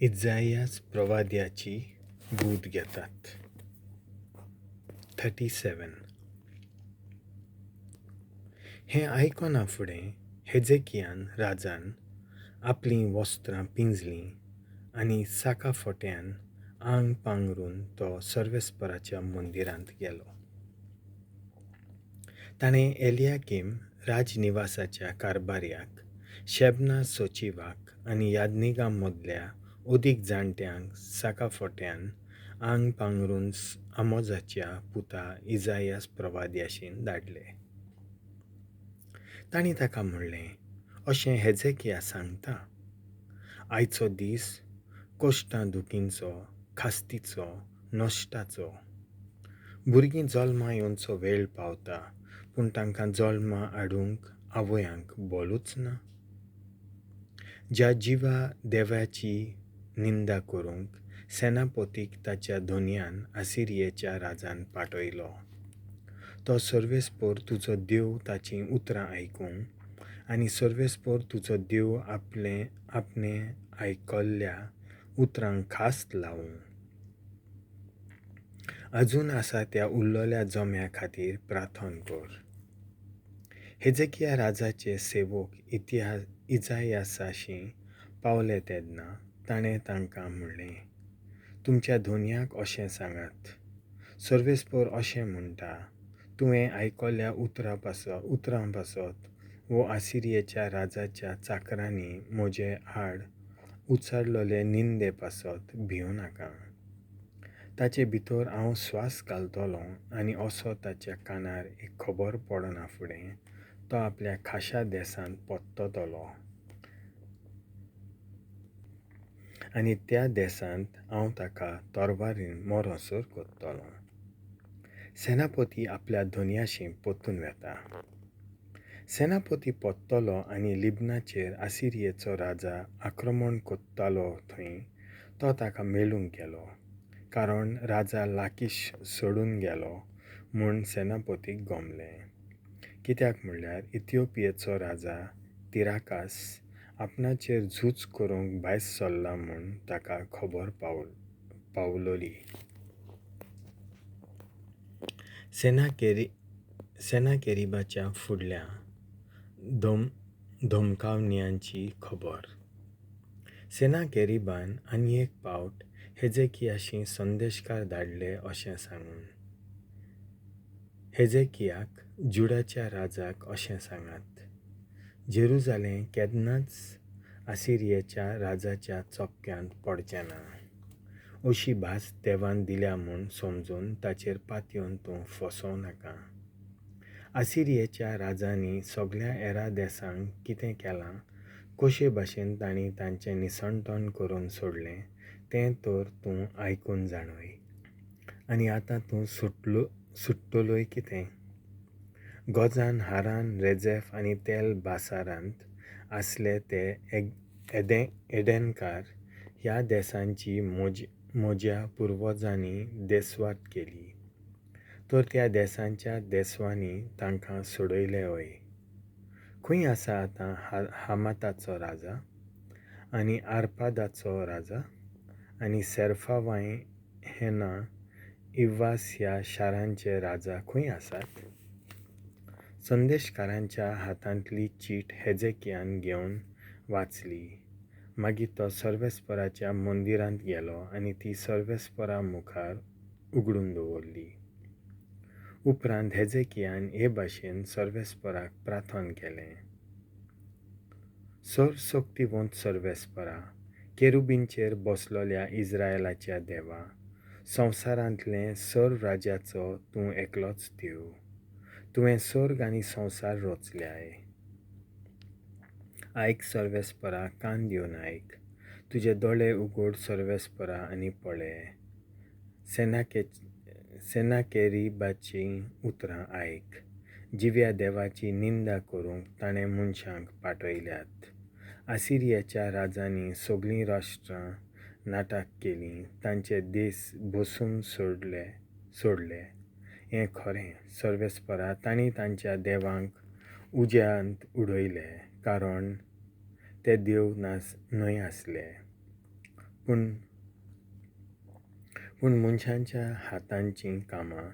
इजायास प्रवाद्याची बूद घेतात. 37. हें आयकना फुडें हेजेकियान राजान आपलीं वस्त्रां पिंजलीं आनी साका फोट्यान आंग पांगरून तो सर्वेस्पराच्या मंदिरांत गेलो. ताणें एलियाकीम राजनिवासाच्या कारभार्याक, शेबना सचिवाक आनी याज्ञिकां मदल्या अदीक जाणट्यांक साका फोट्यान आंग पांगरून आमोजाच्या पुता इजायास प्रवाद्याशीन धाडले. तांणी ताका म्हणलें, अशें हेजेकिया सांगता, आयचो दीस कश्टां दुखींचो, खास्तीचो, नश्टाचो. भुरगीं जल्मा येवचो वेळ पावता, पूण तांकां जल्मा हाडूंक आवयांक बोलूच ना. ज्या जिवा देवाची निंदा करूंक सेनापतीक ताच्या धनयान आसिरियेच्या राजान पाठयलो, तो सर्वेस्पर तुजो देव ताचीं उतरां आयकूं आनी सर्वेस्पर तुजो देव आपलें आपणे आयकल्ल्या उतरांक खास्त लावूं. अजून आसा त्या उरलेल्या जम्या खातीर प्रार्थन कर. हेजेकिया राजाचे सेवक इतिहास इजायासाशी पावले तेन्ना ताणें तांकां म्हणलें, तुमच्या धनयाक अशें सांगात, सर्वेस्पर अशें म्हणटा, तुवें आयकल्ल्या उतरां पासत वो आसिरियेच्या राजाच्या चाकरांनी म्हजे आड उचारलेले निंदे पासत भिवं नाका. ताचे भितर हांव स्वास घालतलों आनी असो ताच्या कानार एक खबर पडना फुडें तो आपल्या खाशा देसांत परततलो आनी त्या देसांत हांव ताका तरवारीन मरोसर करतलों. सेनापती आपल्या धनयाशी परतून वेता. सेनापती परतलो आनी लिबनाचेर आसिरियेचो राजा आक्रमण करतालो थंय तो ताका मेळूंक गेलो, कारण राजा लाकीश सोडून गेलो म्हूण सेनापतीक गमलें. कित्याक म्हणल्यार इथिओपियेचो राजा तिराकास आपणाचेर झूज करूंक भायर सरला म्हूण ताका खबर पावलोली. सेनाकेरिबाच्या फुडल्या धमकावण्यांची खबर. सेनाकेरिबान आनी एक पावट हेजेकियाशी संदेशकार धाडले अशें सांगून, हेजेकियाक जुडाच्या राजाक अशें सांगात, जेरुजालेम केन्नाच आसिरियेच्या राजाच्या चपक्यांत पडचें ना, अशी भास देवान दिल्या म्हूण समजून ताचेर पातयेवन तूं फसोवं नाका. आसिरियेच्या राजांनी सगल्या हेर देसांक कितें केलां, कशे भाशेन तांणी तांचें निसणटण करून सोडलें तें तर तूं आयकून जाणय. आनी आतां तूं सुट्टलोय कितें? गोजान, हारान, रेजेफ आनी तेल बासारांत आसले ते एडेनकार ह्या देसांची म्हज्या पुर्वजांनी देसवाट केली, तर त्या देसांच्या देसवांनी तांकां सोडयले हय. खंय आसा आतां हामाताचो राजा आनी आरपादाचो राजा आनी सेर्फावाय हेना इव्वास ह्या शारांचे राजा खंय आसात? संदेशकारांच्या हातांतली चीट हेजेकियान घेवन वाचली. मागीर तो सर्वेस्पराच्या मंदिरांत गेलो आनी ती सर्वेस्परा मुखार उगडून दवरली. उपरांत हेजेकियान हे भाशेन सर्वेस्पराक प्रार्थन केलें, सर्वशक्तिवंत सर्वेस्परा, केरुबींचेर बसलेल्या इस्रायलाच्या देवा, संवसारांतलें सर्व राज्याचो तूं एकलोच देव. तुवें स्वर्ग आनी संवसार रचल्याय. आयक सर्वेस्परा, कान दिवन आयक, तुजे दोळे उगड सर्वेस्परा आनी पळय. सेनाकेरिबाचीं उतरां आयक. जिव्या देवाची निंदा करूंक ताणें मनशांक पाठयल्यात. आसिरियाच्या राजांनी सगळीं राष्ट्रां नाटक केलीं, तांचे देस बसून सोडले. हें खरें सर्वेस्परा, तांणी तांच्या देवांक उज्यांत उडयले, कारण ते देव न्हय आसले. पूण पूण मनशांच्या हातांचीं कामां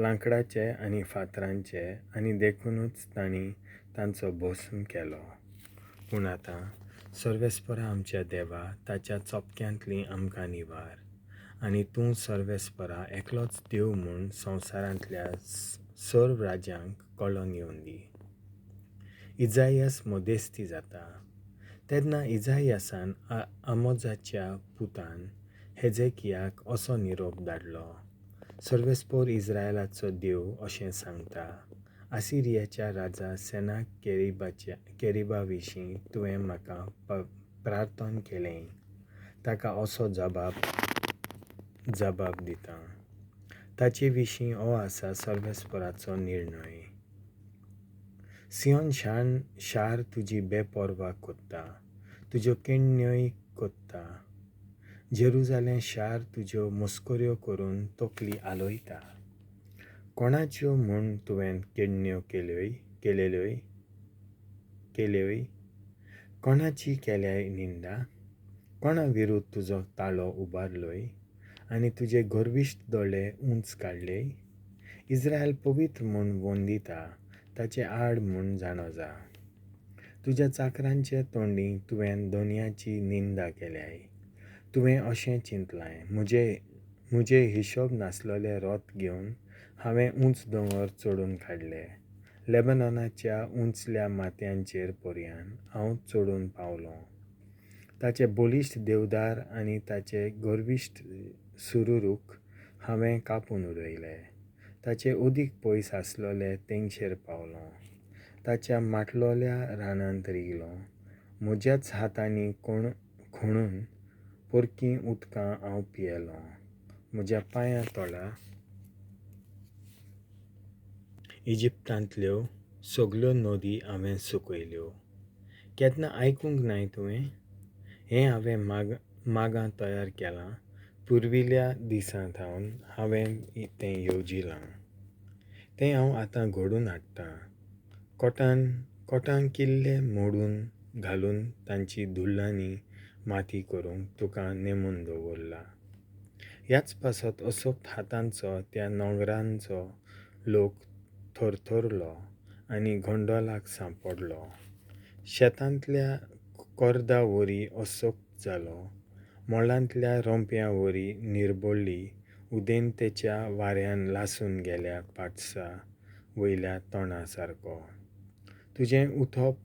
लांकडाचे आनी फातरांचे आनी देखुनूच तांणी तांचो भस्म केलो. पूण आतां सर्वेस्परा आमच्या देवा, ताच्या चोपक्यांतली आमकां निवार, आनी तूं सर्वेस्परा एकलोच देव म्हूण संवसारांतल्या सर्व राज्यांक कळोन येवंदी. इजायस मदेस्ती जाता. तेन्ना इजायसान आमोजाच्या पुतान हेजेकियाक असो निरोप धाडलो, सर्वेस्पोर इस्रायलाचो देव अशें सांगता, आसिरियाच्या राजा सेना केरिबाच्या केरिबा विशीं तुवें म्हाका प्रार्थन केलें, ताका असो जबाब दिता. ताचे विशीं हो आसा सर्वेस्पराचो निर्णय. सियोन शार तुजी बेपर्वा कोत्ता, तुज्यो केण्ण्योय कोत्ता. जेरुजालें शार तुज्यो मस्कऱ्यो करून तकली आलयता. कोणाच्यो म्हूण तुवें केण्ण्यो केल्योय? कोणाची केल्याय निंदा? कोणा विरुद्ध तुजो ताळो उबारलोय आनी तुजे गर्विश्ट दोळे उंच काडले? इस्रायल पवित्र म्हूण वंदिता ताचे आड म्हूण जाणो जा. तुज्या चाकरांचे तोंडी तुवें दोनयाची निंदा केल्याय. तुवें अशें चिंतलाय, म्हजे हिशोब नासलोले रोत घेवन हांवें उंच दोंगर चडून काडले. लेबनॉनाच्या उंचल्या माथ्यांचेर पर्यान हांव चडून पावलों. ताचे बलिश्ट देवदार आनी ताचे गर्विश्ट सुरुरूख हांवें कापून उडयले. ताचे अदीक पयस आसलोले तेंगशेर पावलों. ताच्या माटलोल्या रानांत रिगलों. म्हज्याच हातांनी खणून परकीं उदकां हांव पियेलों. म्हज्या पांयां तळा इजिप्तांतल्यो सगल्यो नदी हांवें सुकयल्यो. केन्ना आयकूंक नाय तुवें? हें हांवें मागां तयार केलां. पुर्विल्ल्या दिसां थावन हांवें तें येवजिलां. तें हांव आतां घडून हाडटां. कोटान किल्ले मोडून घालून तांची धुल्लांनी माती करूंक तुका नेमून दवरला. ह्याच पासत असक्त हातांचो त्या नोंगरांचो लोक थरथरलो आनी गोंडोलाक सांपडलो. शेतांतल्या कोर्दा वरी असक्त जालो. मोळांतल्या रोंप्या वरी निर्बोळ्ळी उदेंतेच्या वाऱ्यान लासून गेल्या पाटसा वयल्या तोंडा सारको. तुजें उठप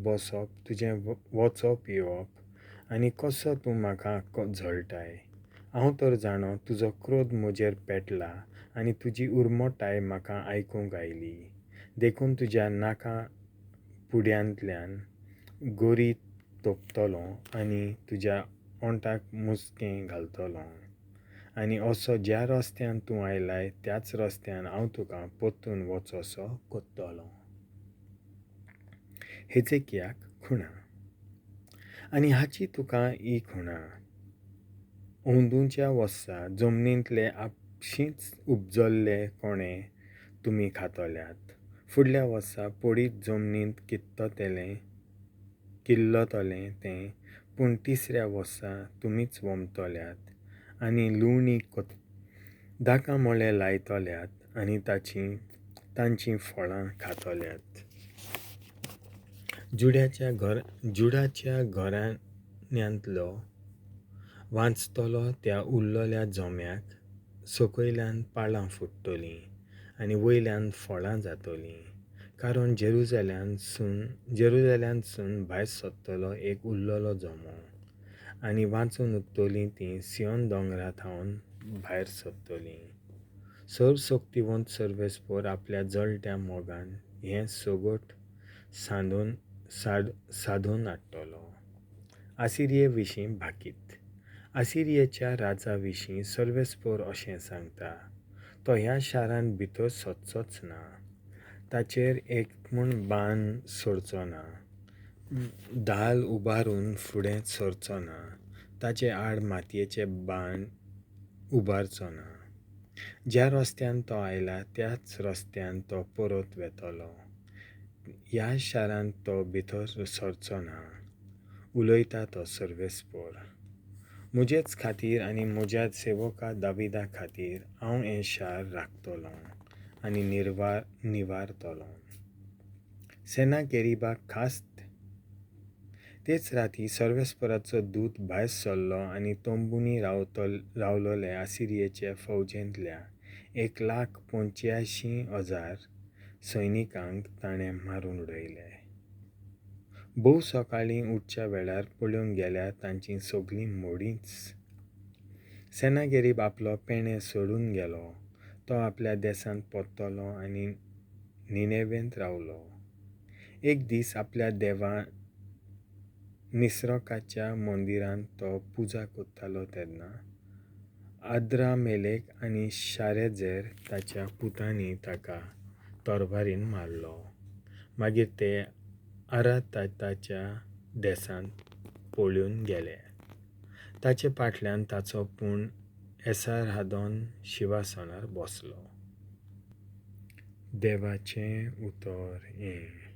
बसप, तुजें वचप येवप आनी कसो तूं म्हाका झळटाय. हांव तर जाणो तुजो क्रोध म्हजेर पेटला आनी तुजी उर्मटाय म्हाका आयकूंक आयली. देखून तुज्या नाका पुड्यांतल्यान गोरी तोपतलो आनी तुज्या ओंठाक मुस्कें घालतलो. आनी असो ज्या रस्त्यान तूं आयलाय त्याच रस्त्यान हांव तुका परतून वचसो कोत्तलो. हेजेकियाक खुणा. आनी हाची तुका ही खुणा, अंदूच्या वर्सा जमनींतले आपशींच उपजल्ले कोणे तुमी खातल्यात. फुडल्या वर्सा पडीत जमनींत किल्लतलें तें, पूण तिसऱ्या वर्सा तुमीच वमतल्यात आनी लुवणी दाकां मोळे लायतल्यात आनी तांचीं फळां खातल्यात. जुडाच्या घराण्यांतलो वांचतलो त्या उरलेल्या जोम्याक सकयल्यान पाळां फुट्टलीं आनी वयल्यान फळां जातलीं. कारण जेरुजाल्यांतसून भायर सरतलो एक उरलेलो जमो आनी वांचून उरतलीं तीं सियोन दोंगरा थावन भायर सरतलीं. सर्वशक्तिवंत सर्वेस्पोर आपल्या जळट्या मोगान हें सगट सादोवन हाडटलो. आसिरिये विशीं भाकीत. आसिरियेच्या राजा विशीं सर्वेस्पोर अशें सांगता, तो ह्या शारांत भितर सरचोच ना. ताचेर एक म्हूण बाण सोडचो ना, दाल उबारून फुडें सरचो ना, ताचे आड मातयेचे बाण उबारचो ना. ज्या रस्त्यान तो आयला त्याच रस्त्यान तो परत वेतलो. ह्या शारांत तो भितर सरचो ना. उलयता तो सर्वेस्पोर. म्हजेच खातीर आनी म्हज्या सेवका दाविदा खातीर हांव हें शार राखतलों आनी निवारतलों. सेनाकेरीबाक खास्त. तेच राती सर्वेस्पराचो दूत भायर सरलो आनी तंबूंनी रावलोले आसिरियेचे फौजेंतल्या 1,85,000 सैनिकांक ताणें मारून उडयले. भोव सकाळीं उठच्या वेळार पळोवंक गेल्यार तांचीं सगळीं मडींच. सेनाकेरीब आपलो पेणे सोडून गेलो. तो आपल्या देसांत परतलो आनी निनेवेंत रावलो. एक दीस आपल्या देवा निसरोकाच्या मंदिरांत तो पुजा करतालो तेन्ना आद्रामेलेक आनी शारेझर ताच्या पुतांनी ताका तरवारीन मारलो. मागीर ते आराताच्या देसांत पळून गेले. ताचे फाटल्यान ताचो पूण एसारहादोन शिंवासनार बसलो. देवाचें उतर हें.